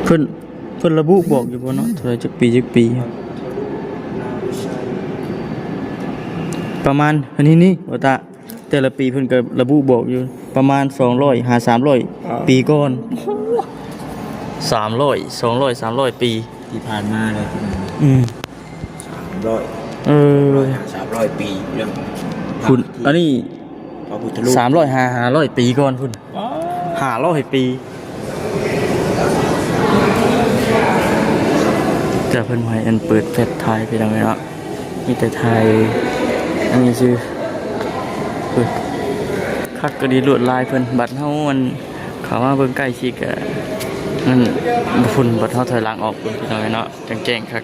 ເພິ່ນ ເພິ່ນລະບຸບອກຢູ່ບໍ່ເນາະ ເທົ່າໃດ ຈັກປີ ຈັກປີ ປະມານ ອັນນີ້ນີ້ ບໍ່ຕາ ແຕ່ລະປີເພິ່ນກໍລະບຸບອກຢູ່ ປະມານສອງຮ້ອຍຫາສາມຮ້ອຍ ອ່າ ປີກ່ອນ ສາມຮ້ອຍ ສອງຮ້ອຍ ສາມຮ້ອຍປີທີ່ຜ່ານມາເລີຍ ອືມ ສາມຮ້ອຍ ເອີ ສາມຮ້ອຍປີເນາະ ພຸ້ນ ອັນນີ້ ພະພຸດທະຮູບ ສາມຮ້ອຍຫາຫ້າຮ້ອຍປີກ່ອນພຸ້ນ ວ້າວ ຫ້າຮ້ອຍປີ ແຕ່ເພິ່ນບໍ່ໃຫ້ອັນເປີດແຟລດຖ່າຍ ພີ່ນ້ອງເອີຍເນາະ ມີແຕ່ຖ່າຍອັນນີ້ຊື່ ເອີ ຄັກກໍດີ ລວດລາຍເພິ່ນ ບັດເຮົາອັນເຂົ້າມາເບິ່ງໃກ້ຊິກະ ນັ້ນພຸ້ນ ບັດເຮົາຖອຍຫຼັງອອກພຸ້ນ ພີ່ນ້ອງເອີຍເນາະ ຈັ່ງແຈ້ງຄັກ.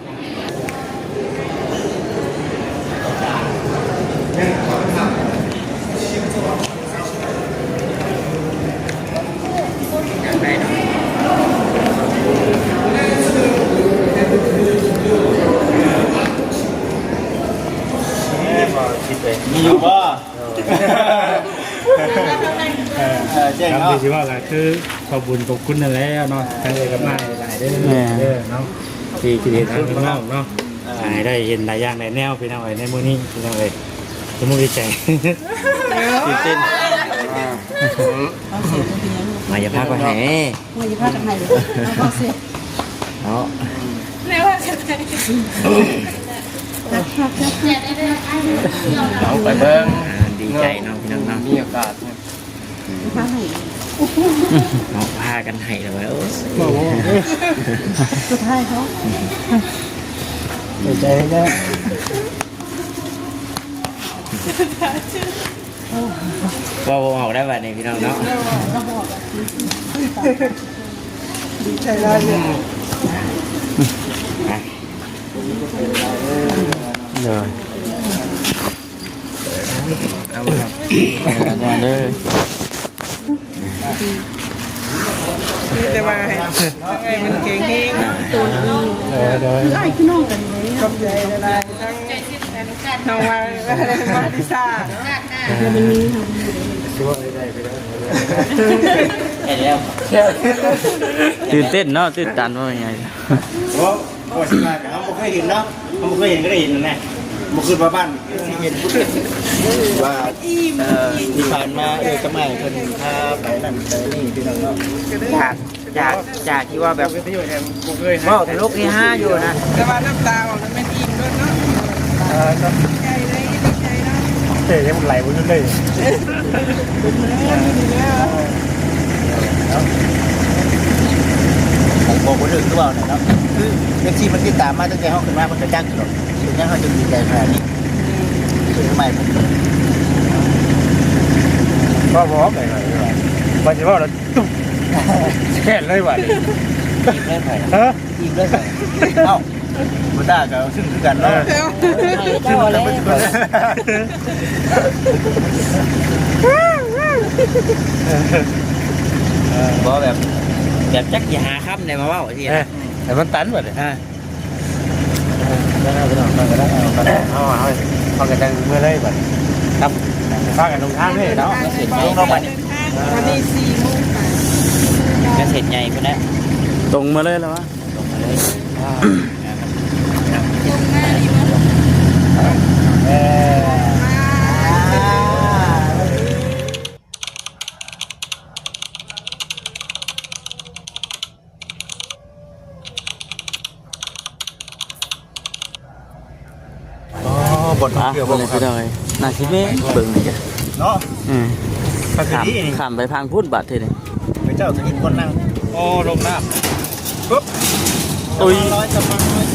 ມີຢູ່ບໍ່? ເອີ ແຈ້ງເນາະ ທີ່ຊິເວົ້າກໍຄືຂອບບຸນຂອບຄຸນນັ້ນແຫຼະເນາະ ທັງເອື້ອຍກັບອ້າຍຫຼາຍເດີ ແມ່ນ ເດີເນາະ ທີ່ ທີ່ເຮັດໃຫ້ນ້ອງເນາະ ອ່າ ໃຫ້ໄດ້ເຫັນຫຼາຍຢ່າງຫຼາຍແນວ ພີ່ນ້ອງເອີຍ ໃນມື້ນີ້ ພີ່ນ້ອງເອີຍ ສົມມຸດດີໃຈ ຕື່ນເຕັ້ນ ມາ ຢ່າພາກໄປໃຫ້ ມາ ຢ່າພາກໄປໃຫ້ ເອົາ ແນວວ່າຈະໄດ້ ເອົາໄປເບິ່ງ ອ່າ ດີໃຈເນາະ ພີ່ນ້ອງເນາະ ມີໂອກາດ ເນາະ ພາກັນໃຫ້ແລ້ວ ໂອ້ຍ ສຸດທ້າຍເຂົາ ໃຈແລ້ວ ເວົ້າບໍ່ອອກໄດ້ບັດນີ້ ພີ່ນ້ອງເນາະ ດີໃຈຫຼາຍເລີຍ ເດີ. ເອົາເດີ ມີແຕ່ວ່າໃຫ້ ໃຫ້ມັນເກັ່ງເຮງ ເອີ ໂດຍ ອ້າຍຄືນ້ອງກັນເລີຍ ຂອບໃຈຫຼາຍໆ ທັງນ້ອງວ່າ ມາລິຊາ ແລ້ວ ຕື່ນເຕັ້ນເນາະ ຕື່ນຕັນ ເວົ້າງ່າຍໆ. ໂອ້ ບໍ່ຊິວ່າ ເຮົາບໍ່ເຄີຍເຫັນເນາະ ເຮົາບໍ່ເຄີຍເຫັນກໍໄດ້ເຫັນແຫຼະ ບໍ່ຄິດວ່າບ້ານຊິເຫັນ ວ່າ ເອີ ທີ່ຜ່ານມາເອື້ອຍກັບອ້າຍເພິ່ນພາໄປນັ້ນໄປນີ້ ພີ່ນ້ອງເນາະ ຈາກ ຈາກ ຈາກທີ່ວ່າແບບ ບໍ່ເຄີຍ ເວົ້າຕະຫຼົກເຮຮາຢູ່ນະ ແຕ່ວ່ານ້ຳຕາອອກແລ້ວແມ່ນອີ່ມໂລດເນາະ ເອີ ເນາະ ດີໃຈເລີຍ ດີໃຈເນາະ ເອີ ຍັງໄຫຼບໍ່ຢຸດເລີຍ. ໄປບອກຄົນອື່ນຄືເວົ້ານັ້ນເນາະ ຄືເອັຟຊີເພິ່ນຕິດຕາມມາຕັ້ງແຕ່ເຮົາຂຶ້ນມາ ເພິ່ນກໍຈັກຢູ່ດອກ ເປັນຫຍັງເຮົາຈຶ່ງດີໃຈຂະໜາດນີ້ ຊື່ໃໝ່ ບໍ່ບອກໄປວ່າ ວ່າຊິເວົ້າແລ້ວ ຕຸ້ມ ແຊນເລີຍບາດນີ້ ອີກເລີຍໄປ ຮະ ອີກເລີຍໄປ ເອົ້າ ບໍ່ຕ້າກໍຊຶ້ງຄືກັນເນາະ ເອີ ຊຶ້ງນຳກັນເບິດທຸກຄົນ ບໍ່ແບບ ແບບຈັກຊິຫາຄຳໃດມາເວົ້າຊີ້ນະ ເອີ ໃຫ້ມັນຕັນບັດນີ້ ອ່າ ເອີ ໄດ້ໆ ພີ່ນ້ອງ ໄປກໍໄດ້ ເອົາກໍໄດ້ ເອົາ ເອົາ ເຮົາກໍຈັ່ງເມືອເລີຍບັດນີ້ ຄັບ ພາກັນລົງທາງເລີຍເນາະ ລົງເນາະບັດນີ້ ຕອນນີ້ສີ່ໂມງປາຍ ເສດໃຫຍ່ພຸ້ນແຫຼະ ຕົງມາເລີຍແລ້ວວະ ຕົງມາເລີຍ ຕົງມານີ້ບໍ່ ເອີ ອໍ ບ່ອນທ່ອງທ່ຽວ ອ່ະ ບໍ່ ພີ່ນ້ອງເອີຍ ໜ້າຊິແມ່ນເບິ່ງນີ້ກະເນາະ ອືມ ຂ້າມ ຂ້າມໄປທາງພຸ້ນບາດທີນີ້ ເຂົາເຈົ້າຈະເຫັນຄົນນັ່ງ ໂອ້ ລົງນ້ຳ ປຶບ ໂອ້ຍ ສະພານລອຍ ສະພານລອຍ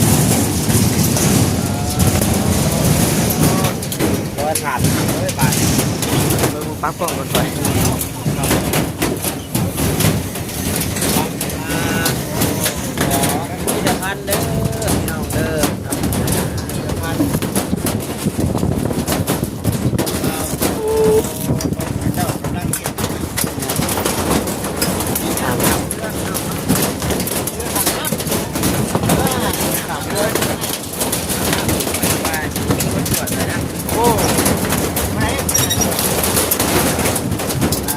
ລອຍຜ່ານ ເອີຍ ບາດ ເບິ່ງ ປັບກ້ອງກ່ອນຂ້ອຍ. ພິພິທະພັນເດີ ພີ່ນ້ອງເດີ ພິພິທະພັນ ໂອ້ ມາເອງ ອ່າ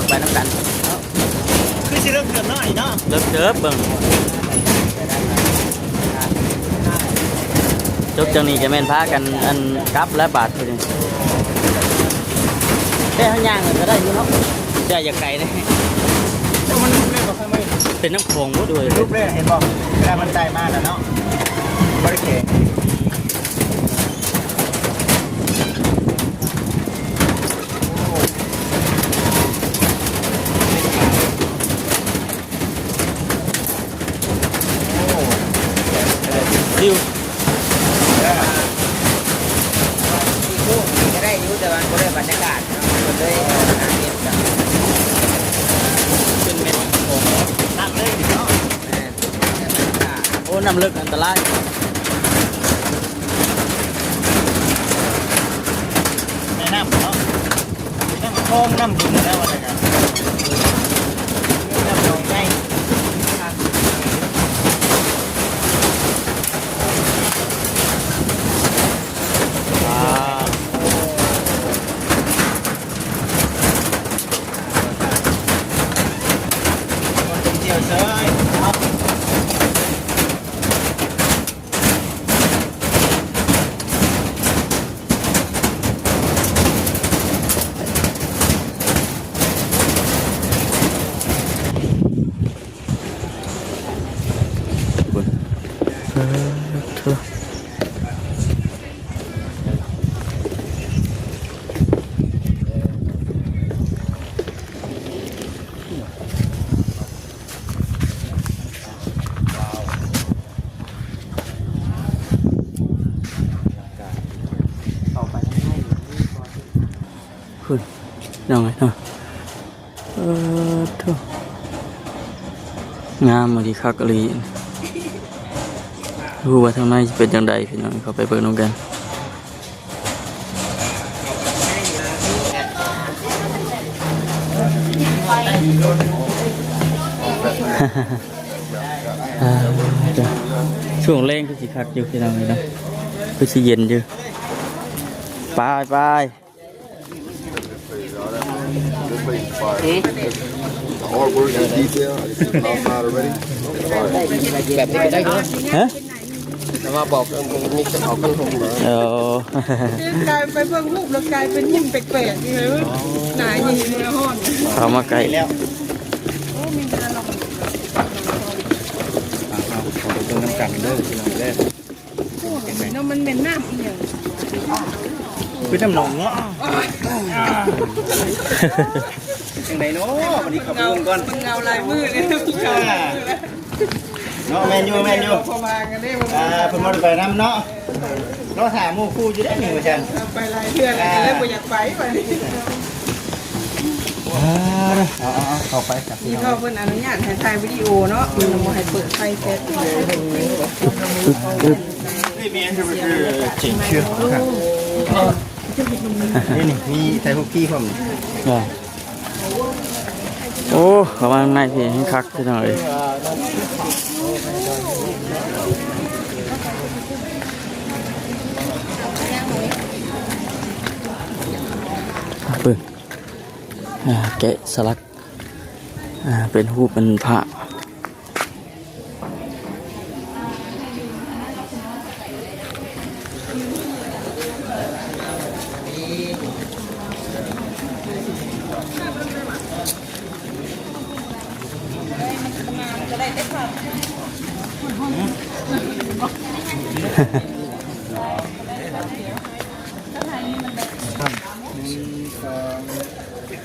ໄປນຳກັນ ຄືຊິເລິກເຕີບເນາະນີ້ເນາະ ເລິກເຕີບເບິ່ງ ຈົບຈາກນີ້ຈະແມ່ນພາກັນ ອັນ ກັບແລ້ວບາດທີນີ້ ແຕ່ເຮົາຍ່າງກໍໄດ້ຢູ່ເນາະ ແຕ່ຢ່າໄກເດ້ ແຕ່ມັນລຸກເລີຍບໍ່ ເປັນນ້ຳຂອງບໍ່ດ້ວຍ ລຸກເລີຍ ເຫັນບໍ່ ເວລາມັນໄຕ່ມາແລ້ວເນາະ ບໍ່ໄດ້ແຂງ. ໂອ້ ນ້ຳເລິກອັນຕະລາຍ ແມ່ນ້ຳເນາະ ນ້ຳຄອງນ້ຳບຶງແລ້ວວ່າຊັ້ນ ນ້ຳໜອງໃຫຍ່ ອ່າ ທ່ອງທ່ຽວເຊີຍເນາະ. ພຸ້ນ ນ້ອງເອີຍເນາະ ເອີ ໂທ້ ງາມອີ່ຫຼີ ຄັກອີ່ຫຼີ ຮູ້ວ່າທາງໃນຊິເປັນຈັ່ງໃດ ພີ່ນ້ອງ ເຂົ້າໄປເບິ່ງນຳກັນ. ອ່າ ຊ່ວງແລງຄືຊິຄັກຢູ່ ພີ່ນ້ອງເອີຍເນາະ ຄືຊິເຢັນຢູ່ ໄປ ໄປ. All work in detail. I just did outside already. ແບບນີ້ກໍໄດ້ເນາະ ຮະ? ແຕ່ວ່າບອກເອີ ມີເອົາກັນຫົມເນາະ ເອີ ກາຍໄປເບິ່ງຮູບແລ້ວກາຍເປັນຍິ້ມແປກໆ ຢູ່ ໜ້າຍິ້ມ ເຂົ້າມາໃກ້ແລ້ວ ໂອ້ ມີແຕ່ລະ ເອົາ ເອົາ ເອົາໄປເບິ່ງນຳກັນເດີ ພີ່ນ້ອງເດີ. ໂອ້ຍ ເນາະ ມັນແມ່ນນ້ຳອີ່ຫຍັງ ຄືນ້ຳໜອງເນາະ ຈັ່ງໃດເນາະ ບັດນີ້ເຂົ້າໄປເບິ່ງກ່ອນ ເປັນເງົາຫຼາຍມື້ເລີຍ ເນາະ ແມ່ນຢູ່ ແມ່ນຢູ່ ເພິ່ນບໍ່ໄດ້ໄປນຳເນາະ ລໍຖ້າໝູ່ຄູ່ຢູ່ເດ້ນີ້ວ່າຊັ້ນ ໄປຫຼາຍເທື່ອແລ້ວ ກໍເລີຍບໍ່ຢາກໄປບັດນີ້. ອ່າ ເອົາ ເອົາ ເອົາ ເຂົ້າໄປ ນີ້ພໍ່ເພິ່ນອະນຸຍາດໃຫ້ຖ່າຍວິດີໂອເນາະ ເພິ່ນບໍ່ໃຫ້ເປີດໄຟແຊັດ ນີ້ ນີ້ ມີຖ່າຍຮູບພີ່ພ້ອມ ອ່າ. ໂອ້ ເຂົ້າມາຂ້າງໃນພີ້ແຮ່ງຄັກ ພີ່ນ້ອງເອີຍ ເບິ່ງ ອ່າ ແກະສະຫຼັກ ອ່າ ເປັນຮູບເປັນພະ.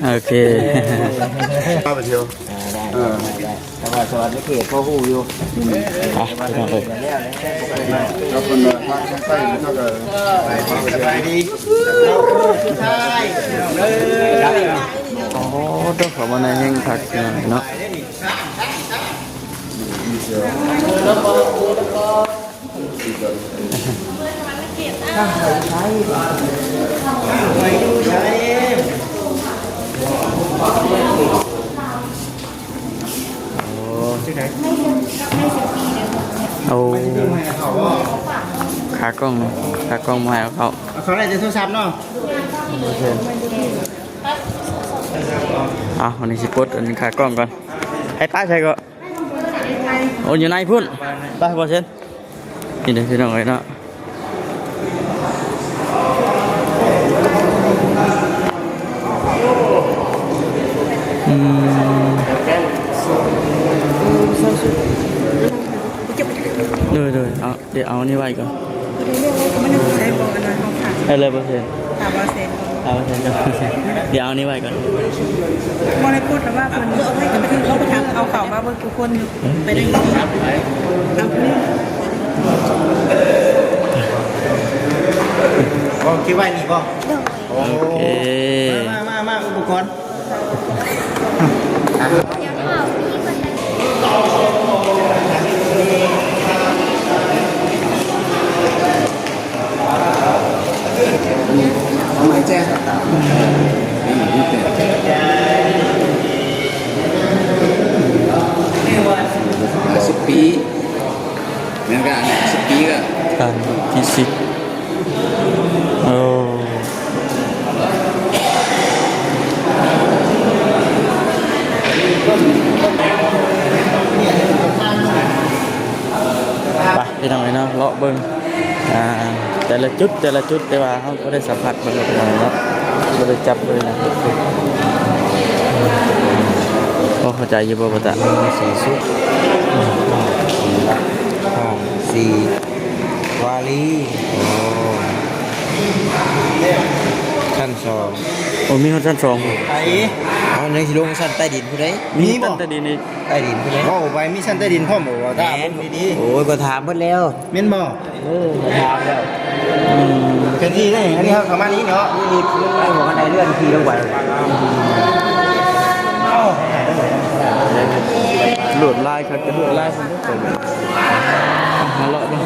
ໂອເຄ ພາໄປທ່ຽວ ອ່າ ໄດ້ ເອີ ໄດ້ ໄດ້ ແຕ່ວ່າສະຫວັນນະເຂດພໍຮູ້ຢູ່ ໄປ ພີ່ນ້ອງເອີຍ ແລ້ວເພິ່ນພາໄປໃຕ້ ເຮົາກໍໄປ ສະບາຍດີ ໂອ້ ໂຕ ເຂົ້າມາໃນແຮ່ງຄັກເນາະ. ໂອ້ ຂາກ້ອງ ຂາກ້ອງບໍ່ໃຫ້ເອົາເຂົ້າ ເອົາເຂົ້າໄດ້ແຕ່ໂທລະສັບເນາະ. ໂອເຄ. ເອົາ ວັນນີ້ຊິປົດອັນຂາກ້ອງກ່ອນ. ໃຫ້ປ້າໃສ່ກໍ ໂອ້ ຢູ່ໃນພຸ້ນ. ໄປ ບໍ່ເຊັນ. ນີ້ເດ້ພີ່ນ້ອງເອີຍເນາະ. ອືມ ໂດຍ ໂດຍ ເອົາ ດຽວເອົານີ້ໄວ້ກ່ອນ. ເອີ ຮ້ອຍເປີເຊັນ ຮ້ອຍເປີເຊັນ. ດຽວເອົານີ້ໄວ້ກ່ອນ. ບໍ່ໄດ້ກົດ ແຕ່ວ່າເພິ່ນເອົາເຂົ້າມາເບິດທຸກຄົນຢູ່. ໄປໄດ້ຢູ່. ບໍ່ ເກັບໄວ້ນີ້ບໍ່? ໂດຍ. ໂອເຄ ມາ ມາ ມາ ອຸປະກອນ. ເອົາໃໝ່ແຈ້ ຫ້າສິບປີ ແມ່ນກະຫ້າສິບປີກະ ອ່າ ທີ່ສິບ. ໂອ້ ໄປພີ່ນ້ອງເອີຍເນາະ ເລາະເບິ່ງ ອ່າ ແຕ່ລະຈຸດ ແຕ່ລະຈຸດ ແຕ່ວ່າເຮົາບໍ່ໄດ້ສຳຜັດເບິ່ງພີ່ນ້ອງເນາະ ບໍ່ໄດ້ຈັບເລີຍນະ. ພໍເຂົ້າໃຈຢູ່ບໍ່ ບໍ່ຕະ? ສີສຸກ ຫ້ອງສີ່ ວາລີ. ໂອ້ ຊັ້ນສອງ. ໂອ້ ມີຮອດຊັ້ນສອງ. ໄປ ເອົາ ຍັງຊິລົງຊັ້ນໃຕ້ດິນຜູ້ໃດ? ມີບໍ່? ມີຊັ້ນໃຕ້ດິນອີກ. ໃຕ້ດິນພຸ້ນເດ້. ເວົ້າໄປມີຊັ້ນໃຕ້ດິນພ້ອມບໍ່? ເວົ້າຕາມ ແມ່ນ ດີໆ. ໂອ້ຍ ກໍຖາມເບິດແລ້ວ. ແມ່ນບໍ່? ເອີ ກໍຖາມແລ້ວ. ອືມ ເປັນທີ່ນີ້ ອັນນີ້ເຮົາເຂົ້າມານີ້ເນາະ ນີ້ ນີ້ ນີ້ ບໍ່ຄັນໄດ້ເລື່ອນຂີ່ລົງໄປ. ລວດລາຍຄັກ ກະລວດລາຍເພິ່ນເດ້. ມາເລາະເບິ່ງ.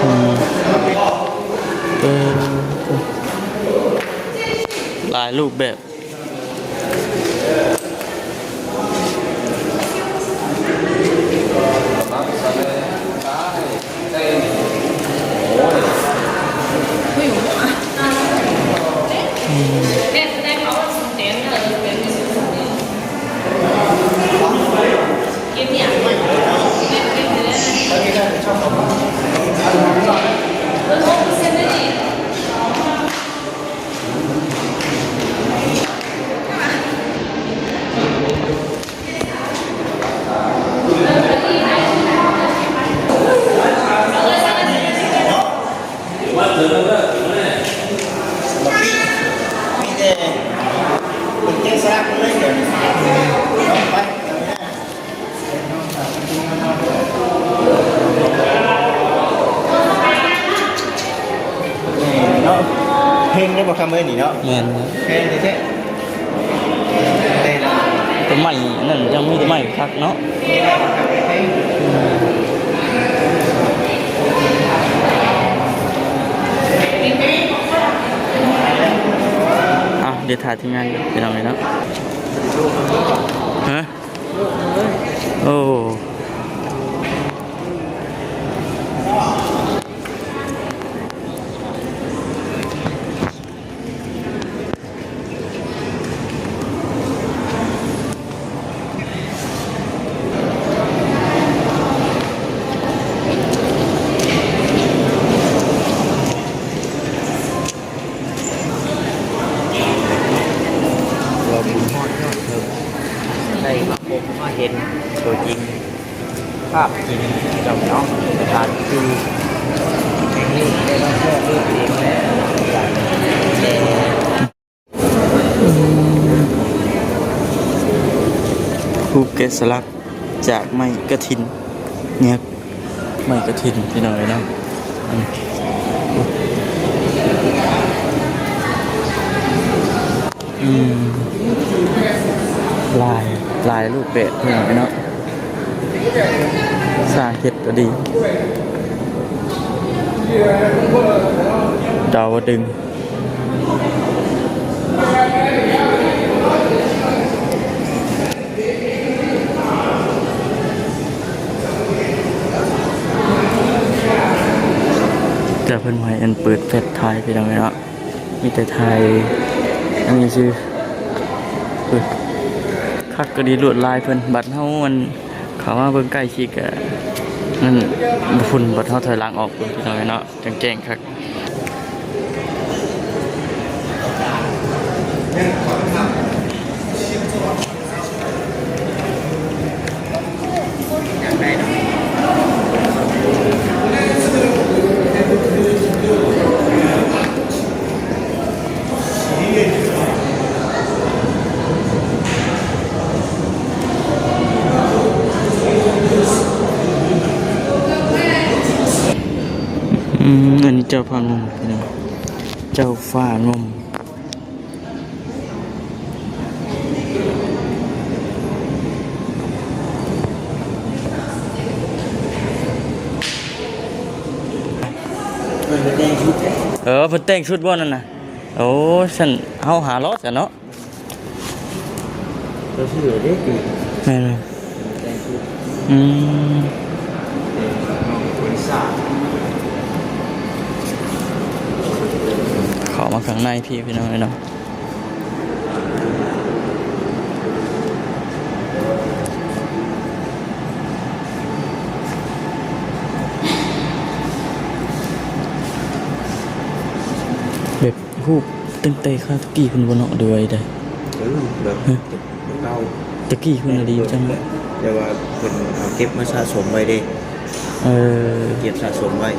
ອືມ ເອີ ຫຼາຍຮູບແບບ. ເນາະ ເພງເດ້ບໍ່ຄຳເອີຍນີ້ເນາະ. ແມ່ນ ເພງແທ້ໆ. ແຕ່ໄມ້ນັ້ນຍັງມີໄມ້ຄັກເນາະ. ອ່ະ ດຽວຖ້າທີມງານພີ່ນ້ອງເອີຍເນາະ. ຮະ? ໂອ້ ວ່າບຸນຮອດຍອດເຖິງ ໄດ້ມາພົບມາເຫັນຕົວຈິງ ພາບຈິງເຈົ້າເນາະ ສະຖານທີ່ແຫ່ງນີ້ ໄດ້ມາເຊື່ອດ້ວຍຕົວເອງແລ້ວ. ຮູບແກະສະຫຼັກຈາກໄມ້ກະຖິນຍັກ. ໄມ້ກະຖິນພີ່ນ້ອງເອີຍເນາະ. ອືມ ຫຼາຍ ຫຼາຍຮູບແບບພີ່ນ້ອງເອີຍເນາະ. ຊ່າງເຮັດກໍດີ ດາວະດຶງ. ຈະເພິ່ນບໍ່ໃຫ້ອັນເປີດແຟລດຖ່າຍ ພີ່ນ້ອງເອີຍເນາະ ມີແຕ່ຖ່າຍອັນນີ້ຊື່. ເອີ ຄັກກະດີ ລວດລາຍເພິ່ນ. ບັດເຮົາອັນເຂົ້າມາເບິ່ງໃກ້ຊິກະ ນັ້ນພຸ້ນ ບັດເຮົາຖອຍຫຼັງອອກພຸ້ນ ພີ່ນ້ອງເອີຍເນາະ ຈັ່ງແຈ້ງຄັກ. ອືມ ອັນນີ້ເຈົ້າຟ້າງຸ່ມ ພີ່ນ້ອງ ເຈົ້າຟ້າງຸ່ມ. ເອີ ເພິ່ນແຕ່ງຊຸດບໍ່ນັ້ນນະ? ໂອ້ ຊັ້ນເຮົາຫາເລາະຊັ້ນເນາະ. ເຈົ້າຊື່ເດ້ ແມ່ນ ແຕ່ງຊຸດ ອືມ ເຂົ້າມາຂ້າງໃນພີ້ ພີ່ນ້ອງເອີຍເນາະ. ແບບຮູບຕັ້ງແຕ່ຄາວຕະກີ້ພຸ້ນບໍ່ເນາະ ຫຼືວ່າໃດ? ເອີ ແບບ ຮະ? ເກົ່າ ຕະກີ້ພຸ້ນນະດີຈັ່ງ ແຕ່ວ່າເພິ່ນເອົາເກັບມາສະສົມໄວ້ເດ້. ເອີ ເກັບສະສົມໄວ້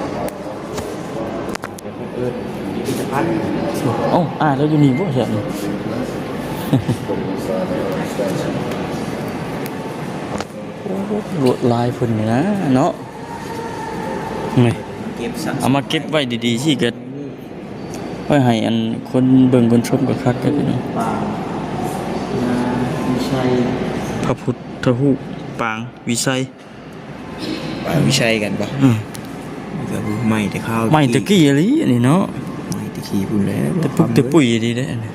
ເອີ ພິພິທະພັນ. ໂອ້ ອ້າຍລາວຢູ່ນີ້ບໍ່ຊັ້ນ? ໂອ້ ລວດລາຍເພິ່ນນີ້ນະເນາະ ນີ້ ເກັບສະ ເອົາມາເກັບໄວ້ດີໆ ຊີ້ກະ ໄວ້ໃຫ້ອັນຄົນເບິ່ງຄົນຊົມກໍຄັກແລ້ວ ພີ່ນ້ອງ. ປາງ ນາວິໄຊ ພະພຸດທະຮູບປາງວິໄຊ ປາງວິໄຊກັນບໍ່? ອືມ ກໍໄມ້ແຕ່ຄາວ ໄມ້ແຕ່ກີ້ອີ່ຫຼີອັນນີ້ເນາະ ໄມ້ແຕ່ກີ້ພຸ້ນແຫຼະ ແຕ່ປຸກແຕ່ປຸຍດີເດ້ອັນນີ້.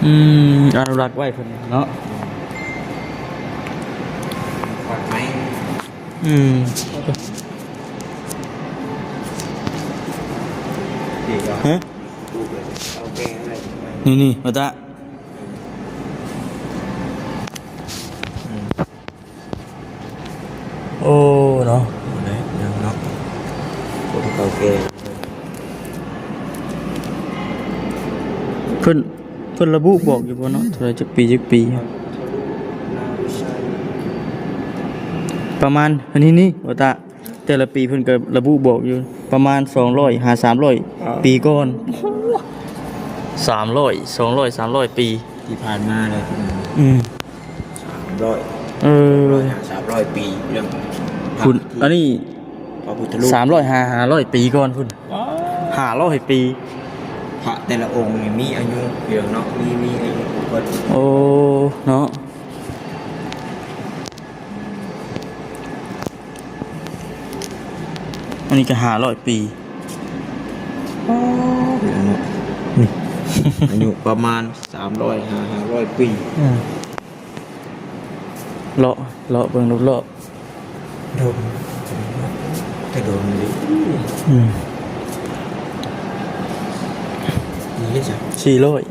ອືມ ອະນຸລັກໄວ້ເພິ່ນເນາະ ອືມ ຮະ? ນີ້ໆ ວ່າຕາ ໂອ້ ເນາະ ເນາະ ຄົນເກົ່າແກ່ ເພິ່ນ ເພິ່ນລະບຸບອກຢູ່ບໍ່ເນາະ ເທົ່າໃດ ຈັກປີ ຈັກປີ? ປະມານ ອັນນີ້ນີ້ ວ່າຕາ ແຕ່ລະປີເພິ່ນກໍລະບຸບອກຢູ່ ປະມານສອງຮ້ອຍຫາສາມຮ້ອຍ ອ່າ ປີກ່ອນ. ສາມຮ້ອຍ ສອງຮ້ອຍ ສາມຮ້ອຍປີທີ່ຜ່ານມາເລີຍ. ອືມ ສາມຮ້ອຍ ເອີ ສາມຮ້ອຍ ສາມຮ້ອຍປີ ເລື່ອງ ພຸ້ນ ອັນນີ້ ພະພຸດທະຮູບ ສາມຮ້ອຍຫາຫ້າຮ້ອຍປີກ່ອນພຸ້ນ. ວ້າ ຫ້າຮ້ອຍປີ. ພະແຕ່ລະອົງນີ້ມີອາຍຸ ເລື່ອງເນາະ ມີ ມີອາຍຸເບິດ. ໂອ້ ເນາະ. ອັນນີ້ກໍຫ້າຮ້ອຍປີ. ອໍ ເນາະ ນີ້ ອາຍຸປະມານສາມຮ້ອຍຫາຫ້າຮ້ອຍປີ. ອືມ ເລາະ ເລາະເບິ່ງຮອບໆ. ດົນ ແຕ່ດົນເລີຍ. ອືມ ນີ້ເດ້ ສີ່ຮ້ອຍ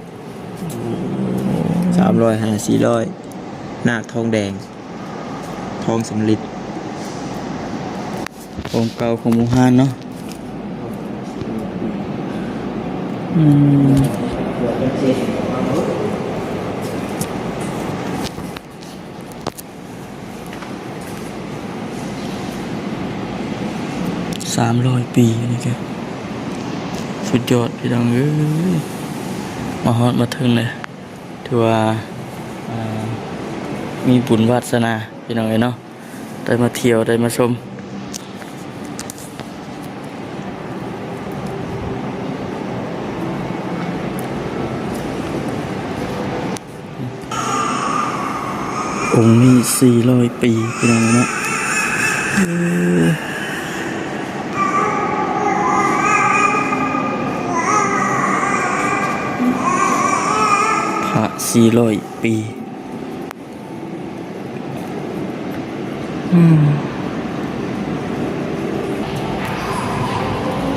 ສາມຮ້ອຍຫາສີ່ຮ້ອຍ ນາກທອງແດງ ທອງສຳລິດ ຂອງເກົ່າຂອງບູຮານເນາະ. ອືມ ສາມຮ້ອຍປີ ນີ້ກະສຸດຍອດ ພີ່ນ້ອງເອີຍ. ມາຮອດມາເຖິງແລ້ວ ຖືວ່າ ເອີ ມີບຸນວາດສະໜາ ພີ່ນ້ອງເອີຍເນາະ ໄດ້ມາທ່ຽວ ໄດ້ມາຊົມ. ອົງນີ້ສີ່ຮ້ອຍປີ ພີ່ນ້ອງເນາະ. ເອີ ພະສີ່ຮ້ອຍປີ. ອືມ ໂອ້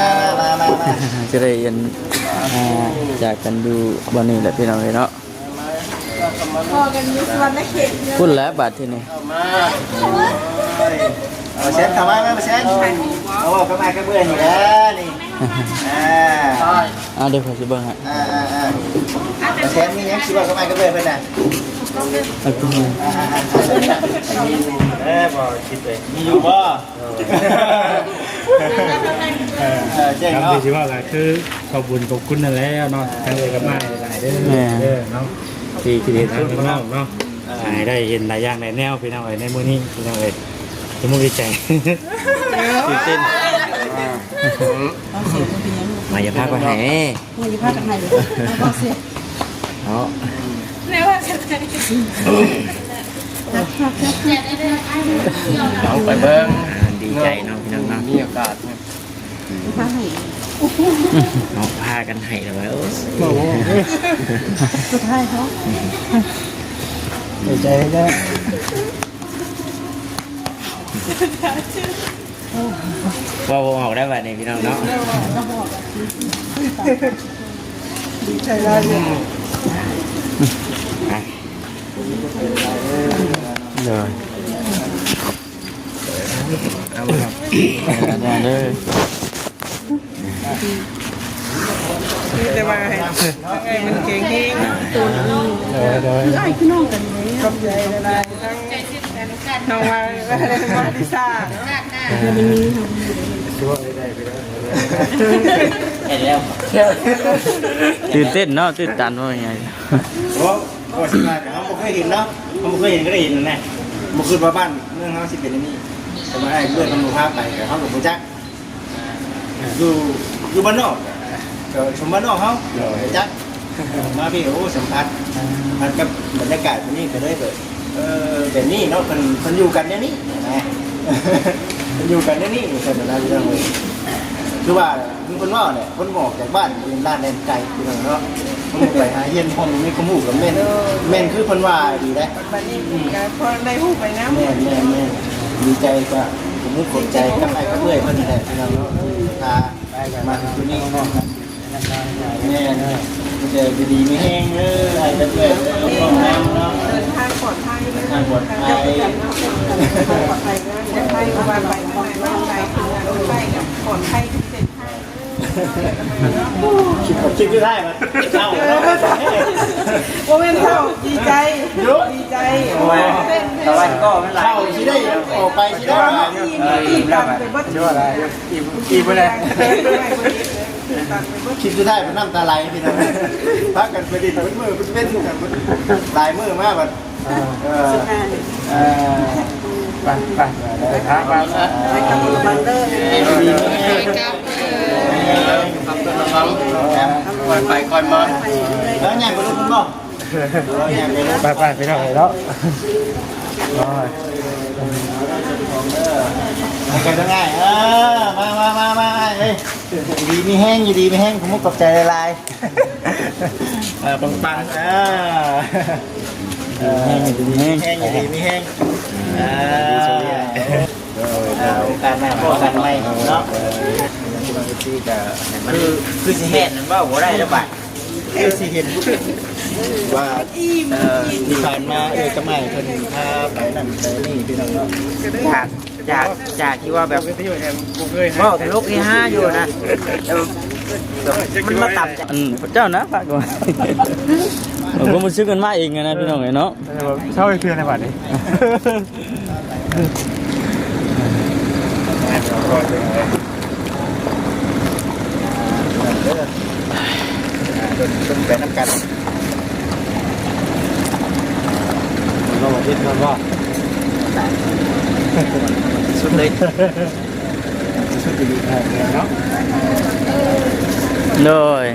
ມາ ມາ ມາ ມາ ຈະໄດ້ອັນ ອ່າ ຈາກກັນຢູ່ບ່ອນນີ້ແຫຼະ ພີ່ນ້ອງເອີຍເນາະ. ພໍ້ກັນຢູ່ສະຫວັນນະເຂດ ພຸ້ນແຫຼະບາດທີນີ້. ເຂົ້າມາ ເອົາແຊນເຂົ້າມາ ມາແຊນ ເອົາເວົ້າກັບອ້າຍກັບເອື້ອຍນີ້ແຫຼະນີ້. ອ່າ ອ່າ ດຽວຂ້ອຍຊິເບິ່ງໃຫ້. ອ່າ ອ່າ ອ່າ ແຊນມີຫຍັງຊິເວົ້າກັບອ້າຍກັບເອື້ອຍເພິ່ນນະ? ເອີ ບໍ່ຄິດເລີຍ ມີຢູ່ບໍ່? ເອີ ເອີ ເກັ່ງເນາະ ຄຳທີ່ຊິເວົ້າກໍຄືຂອບບຸນຂອບຄຸນນັ້ນແຫຼະເນາະ ທາງເອື້ອຍກັບອ້າຍຫຼາຍໆເດີ ແມ່ນ ເດີເນາະ ທີ່ ທີ່ເຫັນທາງນ້ອງເນາະ ອ່າ ໃຫ້ໄດ້ເຫັນຫຼາຍຢ່າງຫຼາຍແນວ ພີ່ນ້ອງເອີຍ ໃນມື້ນີ້ ພີ່ນ້ອງເອີຍ ດີມຸກດີໃຈ ຕື່ນເຕັ້ນ ມາ ຢ່າພາກັນໄຫ້ ມາ ຢ່າພາກັນໄຫ້ເດີ ເອົາເສຍ ເນາະ ແນວວ່າ ເອົາໄປເບິ່ງ ອ່າ ດີໃຈເນາະ ພີ່ນ້ອງເນາະ ມີໂອກາດ ພາໃຫ້ ເນາະ ພາກັນໄຫ້ແລ້ວວ່າ ໂອ້ຍ ສຸດທ້າຍເນາະ ດີໃຈແລ້ວ ເວົ້າບໍ່ອອກໄດ້ບາດນີ້ ພີ່ນ້ອງເນາະ ດີໃຈຫຼາຍເລີຍ ອ່ະ ໂດຍ ເອົາ ເອົາເດີ ມີແຕ່ວ່າໃຫ້ ໃຫ້ມັນແຂງແຮງ ໂດຍ ໂດຍ ຄືອ້າຍຄືນ້ອງກັນເລີຍ ຂອບໃຈຫຼາຍໆ ທັງນ້ອງວ່າ ວ່າ ວ່າລິຊາເນາະ ແລ້ວມັນມີ ເຫັນແລ້ວ ຕື່ນເຕັ້ນເນາະ ຕື່ນຕັນວ່າງ່າຍ. ໂອ້ ວ່າຊິມາ ເຮົາບໍ່ເຄີຍເຫັນເນາະ ເຮົາບໍ່ເຄີຍເຫັນກໍໄດ້ເຫັນນະ ບໍ່ຄິດວ່າບ້ານເມືອງເຮົາຊິເປັນອັນນີ້ ແຕ່ວ່າອ້າຍເພິ່ນເພິ່ນບໍ່ພາໄປ ກໍເຮົາກໍບໍ່ຈັກ ຢູ່ ຢູ່ບ້ານນອກ ກໍຊົມບ້ານນອກເຮົາ ໂດຍ ຈັກ ມາພີ້ ໂອ້ ສຳຜັດ ສຳຜັດກັບບັນຍາກາດຕົວນີ້ ກໍເລີຍແບບ ເອີ ແບບນີ້ເນາະ ເພິ່ນ ເພິ່ນຢູ່ກັນແນວນີ້ນະ ເພິ່ນຢູ່ກັນແນວນີ້ ວ່າຊັ້ນນະ ພີ່ນ້ອງເອີຍ ຄືວ່າ ຄືເພິ່ນເວົ້າແຫຼະ ຄົນບໍ່ອອກຈາກບ້ານ ເປັນລ້ານແດນໄກ ພີ່ນ້ອງເນາະ ຄົນບໍ່ໄປຫາຮຽນ ຄົນບໍ່ມີຄວາມຮູ້ກໍແມ່ນ ແມ່ນຄືເພິ່ນວ່າອີ່ຫຼີເດ້. ບັດນີ້ກໍພໍໄດ້ຮູ້ໄປນຳ ແມ່ນໆໆ ດີໃຈ ກໍຂອບຄຸນຂອບໃຈກັບອ້າຍກັບເອື້ອຍເພິ່ນນີ້ແຫຼະ ພີ່ນ້ອງເນາະ ທີ່ພາມາຢູ່ນີ້. ແມ່ນ ມີແຕ່ຢູ່ດີມີແຮງເດີ ອ້າຍກັບເອື້ອຍເດີ ເດີນທາງປອດໄພເດີ ເດີນທາງປອດໄພ ເດີນທາງປອດໄພເດີ ປອດໄພເດີ ປອດໄພ ເພາະວ່າໄປທາງໃດມາທາງໃດ ຂຶ້ນລົດໄຟກໍປອດໄພທຸກເສັ້ນທາງເດີ. ຄລິບ ຄລິບສຸດທ້າຍມັນເສົ້າເນາະ ບໍ່ແມ່ນເສົ້າ ດີໃຈ ດີໃຈ ຕະວັນກໍມັນຫຼາຍ ເສົ້າຊິໄດ້ອອກໄປຊິໄດ້ເນາະ ອີ່ມ ອີ່ມຕັນໄປເບິດ ອີ່ມ ອີ່ມໄປເລີຍ. ຄລິບສຸດທ້າຍເພິ່ນນ້ຳຕາໄຫຼພີ່ນ້ອງ ພາກັນໄປຫຼິ້ນເບິດມື້ເບິດເວັນກັນ ຫຼາຍມື້ມາບັດ ເອີ ເອີ ໄປ ໄປ ໄປ ໄປ ໄປ ໄປກັບມັນເດີ ໄປກັບ ເອີ ໄປກ່ອນມາ ແລ້ວຍ່າງໄປລົດເພິ່ນບໍ່? ໄປໆ ພີ່ນ້ອງເອີຍເນາະ ໂອ້ຍ ໄປກັນງ່າຍ ເອີ ມາໆໆໆ ເອີຍ ຢູ່ດີມີແຮງ ຢູ່ດີມີແຮງ ຂອບມຸກຂອບໃຈຫຼາຍໆ ເອີ ປັງໆ ເອີ ຢູ່ດີມີແຮງ ຢູ່ດີມີແຮງ ເອີ ໂອກາດໜ້າພໍ້ກັນໃໝ່ເນາະ ຄື ຄືຊິແມ່ນ ເວົ້າບໍ່ໄດ້ແລ້ວບາດ ຄືຊິເຫັນວ່າ ເອີ ທີ່ຜ່ານມາເອື້ອຍກັບອ້າຍເພິ່ນພາໄປນັ້ນໄປນີ້ ພີ່ນ້ອງເນາະ ຈາກ ຈາກ ຈາກທີ່ວ່າແບບເວົ້າຕະຫຼົກເຮຮາຢູ່ນະ ແຕ່ມັນມາຕຳ ອັນເຈົ້ານະ ພາກ ຄວາມຮູ້ສຶກມັນມາເອງນະ ພີ່ນ້ອງເອີຍເນາະ ເອີ ເຊົາເທື່ອໃນບາດນີ້. ເດີ ເດີນ ເດີນໄປນຳກັນ ເຮົາເຮັດມັນບໍ່ ສຸດເລີຍ ສຸດອີ່ຫຼີເນາະ ໂດຍ.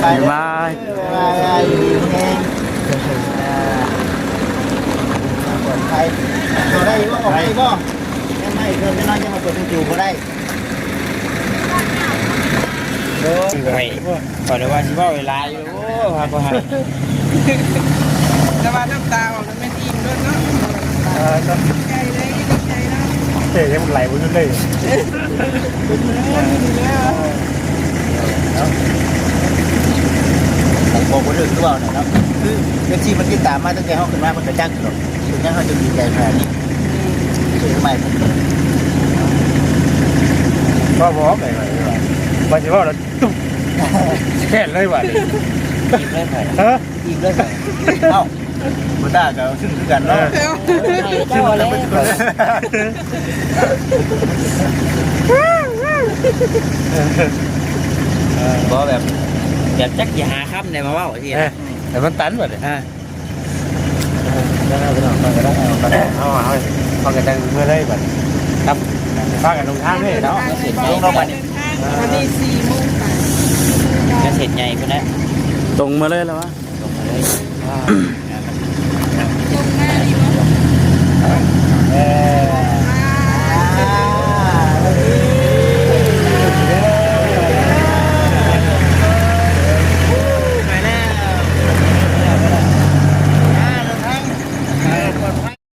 ບາຍບາຍ ບາຍບາຍ ຢູ່ດີມີແຮງ ອ່າ ປອດໄພ ເຂົ້າໄດ້ບໍ່? ອອກໄດ້ບໍ່? ແມ່ນໄມ້ເພິ່ນ ແມ່ນນ້ອຍຍັງມາເປີດປະຕູບໍ່ໄດ້ ໂອ້ຍ ຂ້ອຍວ່າຊິເວົ້າຫຼາຍຢູ່ ໂອ້ ພາບໍ່ຫາ ແຕ່ວ່ານ້ຳຕາອອກ ແມ່ນອີ່ມໂລດເນາະ ເອີ ໃຈເລີຍ ໃຈເນາະ ເອີ ຍັງໄຫຼບໍ່ຢຸດເລີຍ ເນາະ ບອກບໍ່ຖືກຄືເວົ້າແຫຼະເນາະ ຄື ເອັຟຊີ ມັນຕິດຕາມມາຕັ້ງແຕ່ເຮົາຂຶ້ນມາ ເພິ່ນກໍຈັກຢູ່ດອກ ເປັນຫຍັງເຮົາຈຶ່ງດີໃຈຂະໜາດນີ້ ຄືໃໝ່ ເວົ້າບໍ່ອອກໄປ ວ່າຊິເວົ້າແລ້ວ ຕຸ້ມ ແຄ້ນເລີຍບາດນີ້ ອີ່ມເລີຍ ຮະ? ອີ່ມເລີຍ ເອົ້າ ບໍ່ຕ້າກໍຊຶ້ງຄືກັນເນາະ ເອີ ເຈົ້າແລ້ວ ບໍ່ແບບ ແບບຈັກຊິຫາຄຳໃດມາເວົ້າຊີ້ ເອີ ແຕ່ມັນຕັນບັດນີ້ ອ່າ ເອົາ ເອົາ ເຮົາ ເຮົາກໍຈັ່ງເມືອເລີຍບັດນີ້ ຄັບ ພາກັນລົງທາງເລີຍເນາະ ລົງເນາະບັດນີ້ ອັນນີ້ສີ່ໂມງໄປ ກະເສັດໃຫຍ່ພຸ້ນແຫຼະ ຕົງມາເລີຍລະວະ ຕົງມາເລີຍ ອ່າ ເອີ